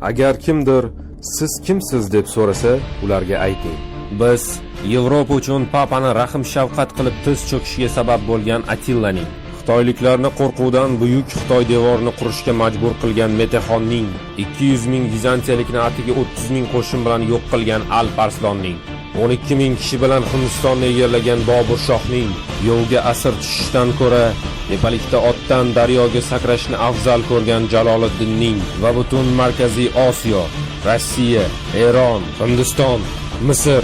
Agar kimdir "Siz kimsiz?" deb so'rasa, ularga ayting: Biz Yevropa uchun papani rahm-shafqat qilib tiz cho'kishiga sabab bo'lgan Atillaning, xitoyliklarni qo'rquvdan buyuk Xitoy devorini qurishga majbur qilgan Metexonning, 200 ming vizantiyalikni atigi 30 ming qo'shin bilan yo'q qilgan Alp Arslonning, 12 ming kishi bilan Hindistonni egallagan Bobur shohning, yovga asir tushishdan ko'ra tepalikda otdan daryoga sakrashni afzal ko'rgan Jaloliddinning va butun Markaziy Osiyo, Rossiya, Eron, Hindiston, Misr,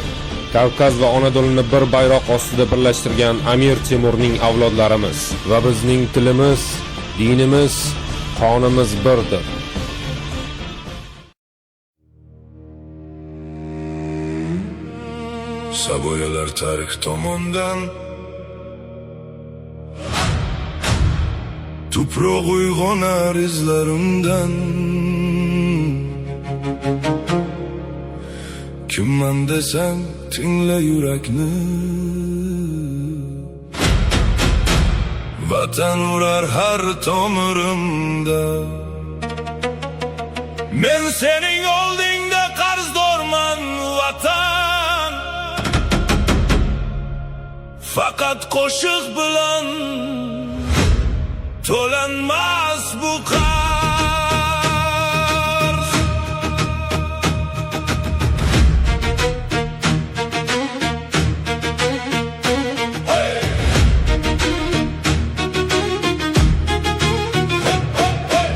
Kavkaz va Anadoluni bir bayroq ostida birlashtirgan Amir Temurning avlodlarimiz va bizning tilimiz, dinimiz, qonimiz birdir. Saboyalar tarix tomondan, tuproq uyg'onar izlarimdan. Kimman desang, tingla yurakni. Vatan urar har tomirimda. Men sening oldingda qarzdorman, vatan. Faqat qo'shiq bilan to'lanmas bu qarz.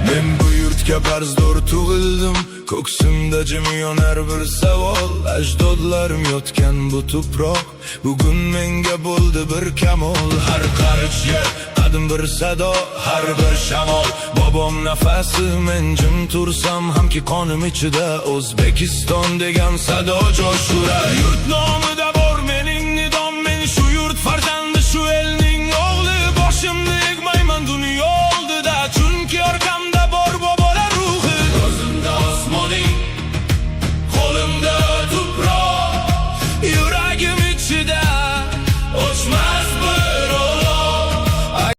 Men bu yurtga qarzdor tug'ildim. Ko'ksimda jim yonar bir savol. Ajdodlarim yotgan bu tuproq bugun menga bo'ldi bir kamol. Har qarich yer qadim bir sado, har bir shamol bobom nafasi. Men jim tursam hamki, qonim ichida O'zbekiston degan sado jo'sh urar. Yurt nomidan.